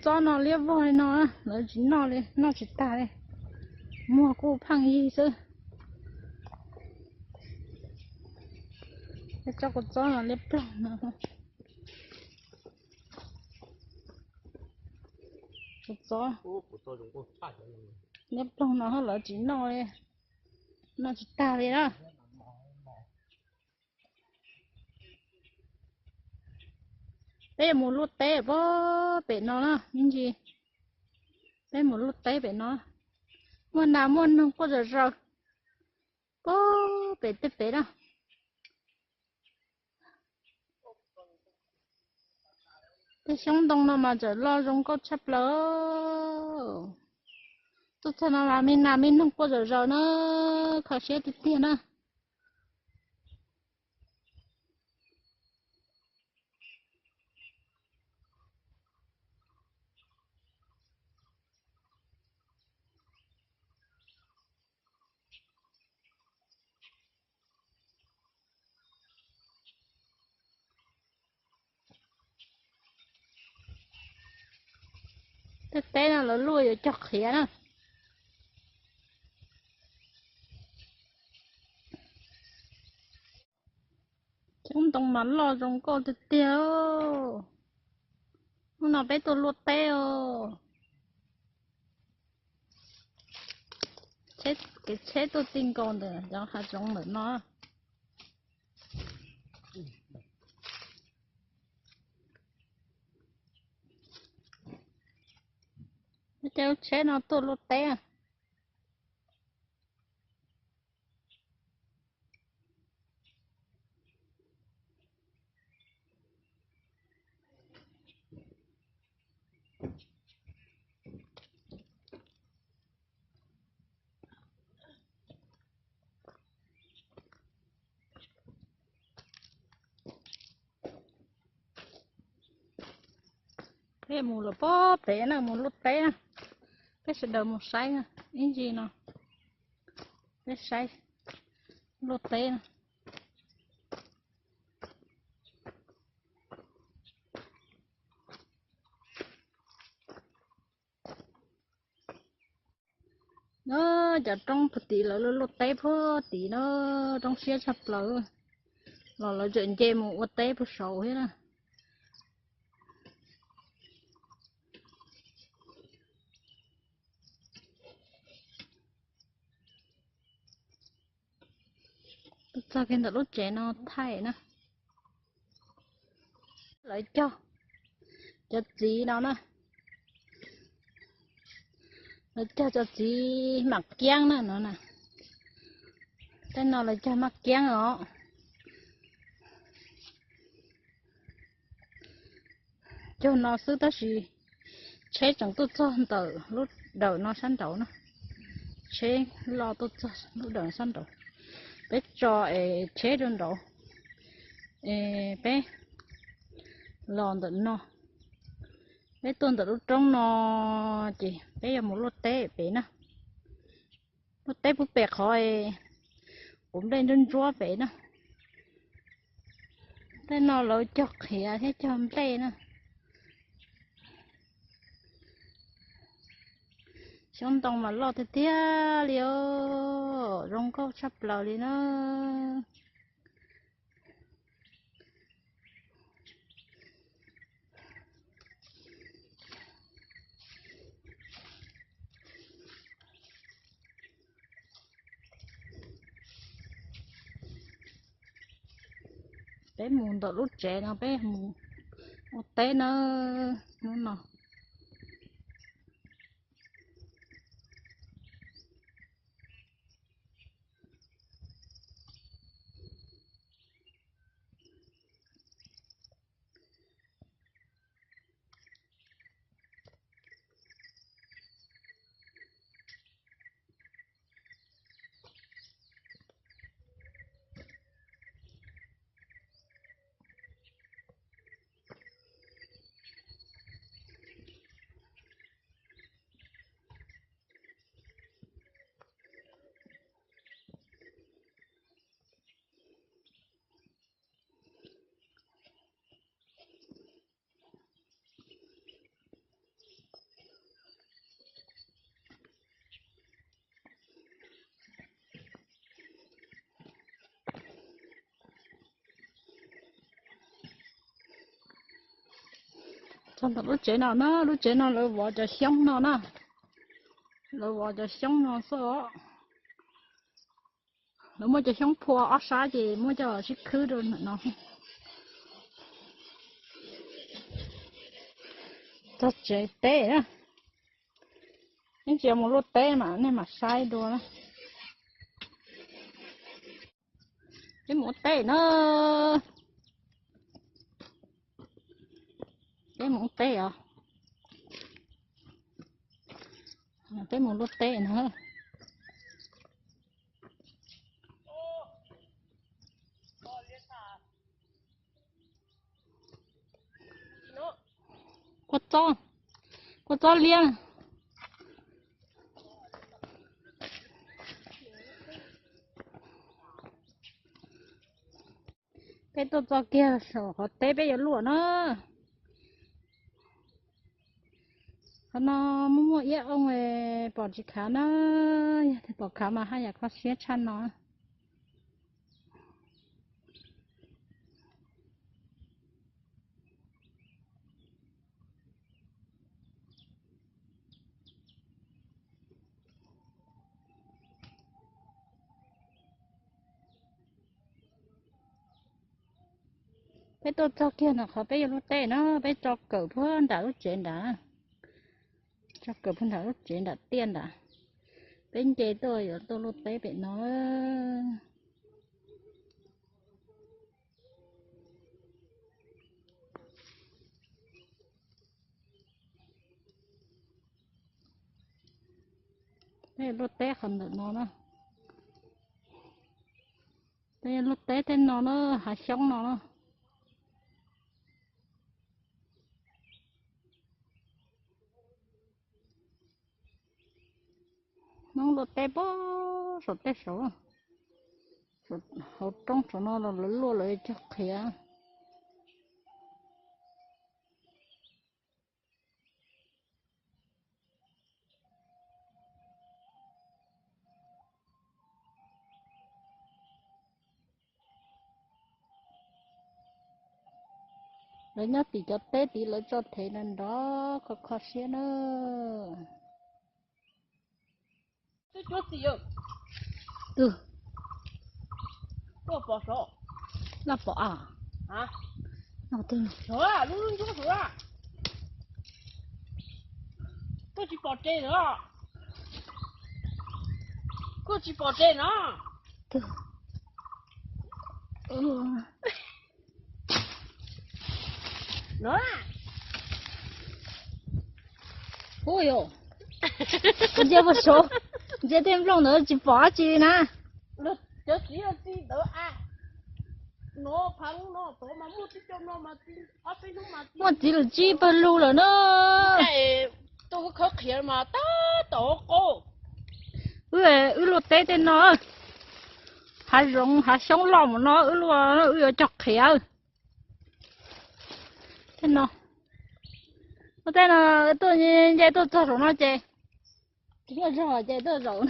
txob no liab vog li no, lawv tsis noj li, noj tsis tag li. Muag kuj pheej yig xwb. Tsob kua txob no liab ploog no. Kua txob liab ploog no lawv tsis noj li, noj tsis tag li na. Peb yuav mus luaj teb pem no na, me ntsis. Peb mus luaj teb pem no, muaj nas muaj noog quaj zom zaws pem tej pem na. Tej xyoob ntoo no mas txawm loj zoo nkauj tshaj plaws. Tuaj txog no mas me nas me noog quaj zom zaws na, kho siab tiag tiag na. Tej teb no lawv luaj yuav cog qhiav na. Xyoob ntoo mas loj zoo nkauj tiag tiag. Hnub no peb tuaj luaj teb os. Kev tsheb tuaj txij nkaus ntawm cov hav zoov ntawm no. Peb caij lub tsheb no tuaj luaj teb. Peb mus lawm pob pem na, mus luaj teb na. Peb sawv daws mus saib na, ib ntsis no peb saib luaj teb na. Na, cov roob puag tim lawv luaj teb puag tim na, roob siab tshaj plaws. Los lawv tseem nce mus ua teb puag saud thiab na. Tuaj txog kiag ntawm lub tsev no thaij na. Lawv cog cov txiv no na, lawv cog cov txiv maj kiab na no na. Tej no lawv cog maj kiab os. Cog no xwb tab sis tsheb tseem tuaj txog ntawm lub dawm no sab nraud na. Tsheb loj tuaj txog lub dawm sab nraud. Peb tso es tsheb rau nraud es peb los ntawm no. Peb tuaj ntawm lub roob no ces peb yuav mus luaj teb pem na. Luaj teb puag pem qhov quav nplej ntsuab ntsuab pem na. Tej no lawv cog qhiav thiab cog nplej na. Xyoob ntoo mas loj tiag tiag li os, zoo nkauj tshaj plaws li na. Peb mus ntawm lub tsev no peb mus ua teb nawb hnub no. Txog ntawm lub tsev no na, lub tsev no lawv vov cov xyoob no na. Lawv vov cov xyoob no xwb os. Lawv muab cov xyoob phua ob sab ces muab coj los sib khwb rau ntawm no. Txog tsev teb na. Ib ntsis mus luaj teb mas nej mam saib dua na. Peb mus ua teb na. Peb mus ua teb os. Peb mus luaj teb na. Kua txob, kua txob liab. Peb tuaj txog kiag saum qhov teb peb yuav luaj na. Qhov no muaj muaj iab oo, pom tsis khav na. Yog tias pom khav mas haj yam kho siab tshaj no. Peb tuaj txog kiag ntawm qhov peb yuav luaj teb na, peb tso kawm puag nram lub tsev nrad, tso kawm puag nram lub tsev nram tiaj nrad. Peb nce tuaj yuav tuaj luaj teb pem no. Peb luaj teb qhov ntawm no na. Peb luaj teb tej no na, hav xyoob no na. Hmoob luaj teb puag saum tej saud, hauv roob saum no los lawv luaj lawv cog qhiav. Lawv nyob tim cov teb tid lawv tso thev nrov nrov kho kho siab na. Twb cuab txim. Twb. Tuaj pom saud. Laj pom a. Lub ntsuab saud. Koj tsis pom tes no. Koj tsis pom tes no. Twb. Ub yos, ntsia puag saud, ntsia tej nplooj ntawd tsis pom dab tsi li na. Cov txiv txi ntawd a, no phav no tod mas muaj tib co no mas txi, ob peb hnub mas txi. Muaj txiv lawm tsib pawg lug lawm na. Tuaj khawb qhiav mas tab tom qaug. Wb, wb luaj teb tej no, hav zoov hav xyoob loj mus no wb luaj, wb yuav cog qhiav. Tej no, luaj teb no, tuaj nce tuaj txog saum no ces, tsis muaj zog ces tuaj zaum,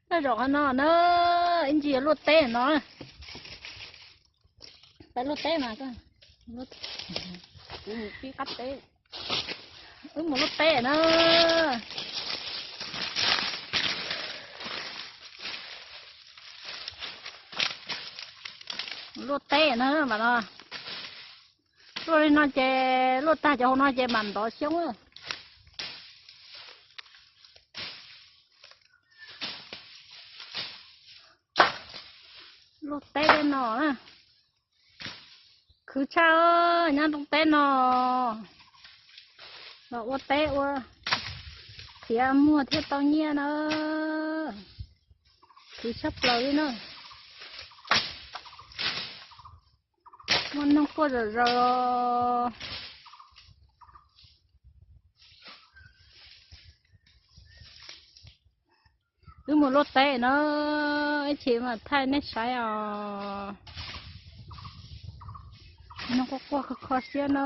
tuaj zaum qhov no na, ib ntsis yuav luaj teb no. Peb luaj teb mas, wb mus luaj teb na. Luaj teb na mas no. Luaj li no ces luaj tag cov hauv no ces mam ntov xyoob. Luaj teb tej no na. Khwv tshaj, nyob nroog teb no los ua teb ua qhiav muag thiaj tau nyiaj na. Khwv tshaj plaws li na. Muaj noog quaj zom zaws. Wb mus luaj teb na, ib chim mam thaij nej saib os. Noog quaj quaj kho kho siab na.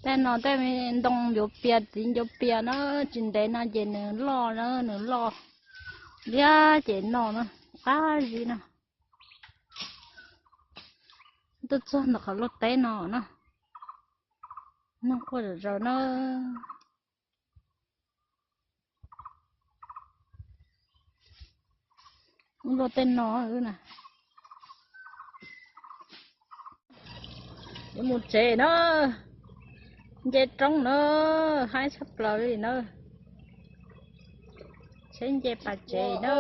Tej no tej me ntoo ncuav pias txiv ncuav pias na, tsis ntev no ces nws loj na, nws loj liab ces no na, qab zib no. Tuaj txog ntawm qhov luaj teb no na, noj quaj zom zaws na. Ub, luaj tej no na. Yuav mus tsev na, nce roob na, haib tshaj plaws li na. Tsheb nce pas tsev na.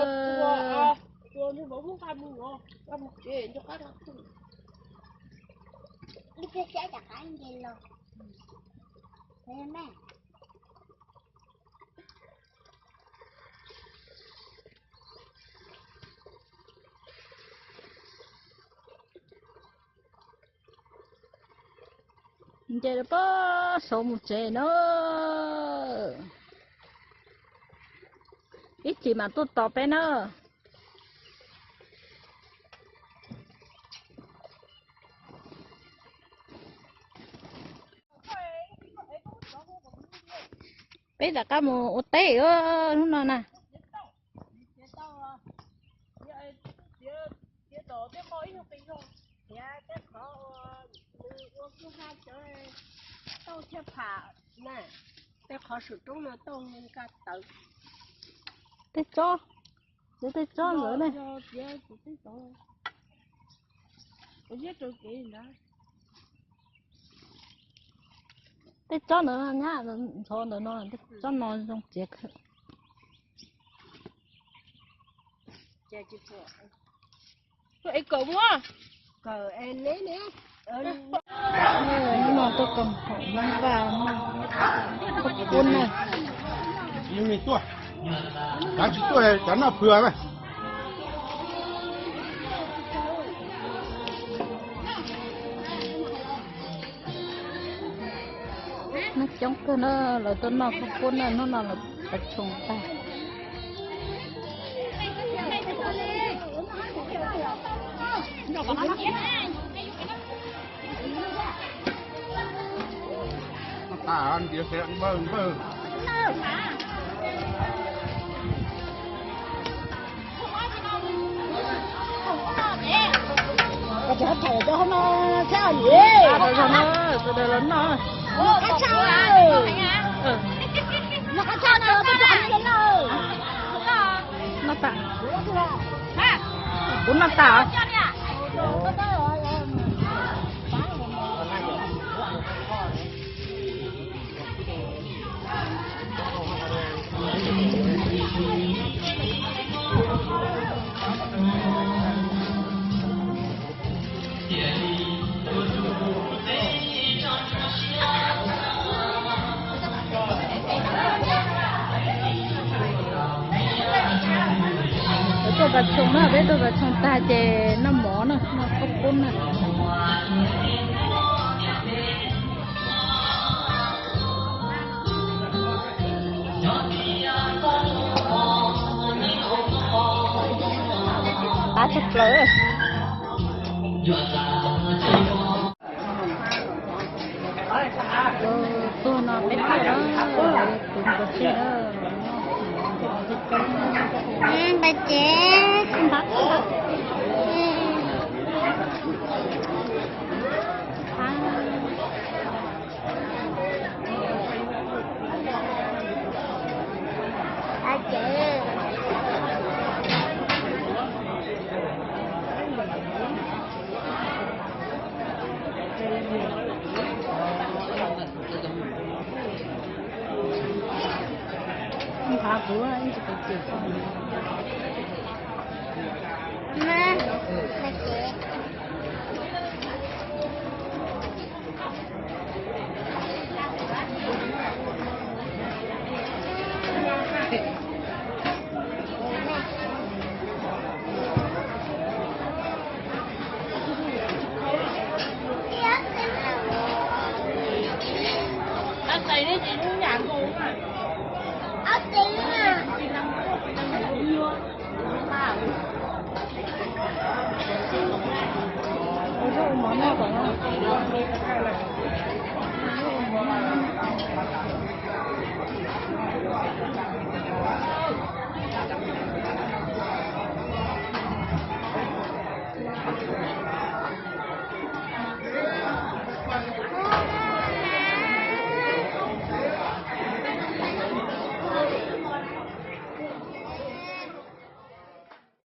Nce rau pem saud mus tsev na. Ib chim mam tuaj tos peb na. Peb rov qab mus ua teb hnub no na. Tej qhov saum roob no tau nka tawv. Tej tsob, tej tsob ntawd ne. Tej tsob ntawd nyab ntxhov ntawm no, tej tsob no zoo txiav kawg. Hnub no tuaj koom haum nyob vaj noj qhaub poob na. Cov tsis tuaj, cov noj phwv na. Neeg coob kawg na, lawv tuaj noj qhaub poob na, hnub no lawv pov tshooj tag. Noj tas ntiav xav npawg npawg. Cov thaiv cov hauv no thiab os. Sawv daws los noj. Noj qab tshaj, noj qab tshaj no, noj tas. Kuv noj tas. Peb tuaj pov tshooj na, peb tuaj pov tshooj tag ces noj mov na, noj qhaub poob na. Qab tshaj plaws. Tuag no peb tuaj na, tus npawg Tseg na. Npawg Tseg. Nqa kuv ib tsis pom ces. Ua zaub ua mov noj kom no.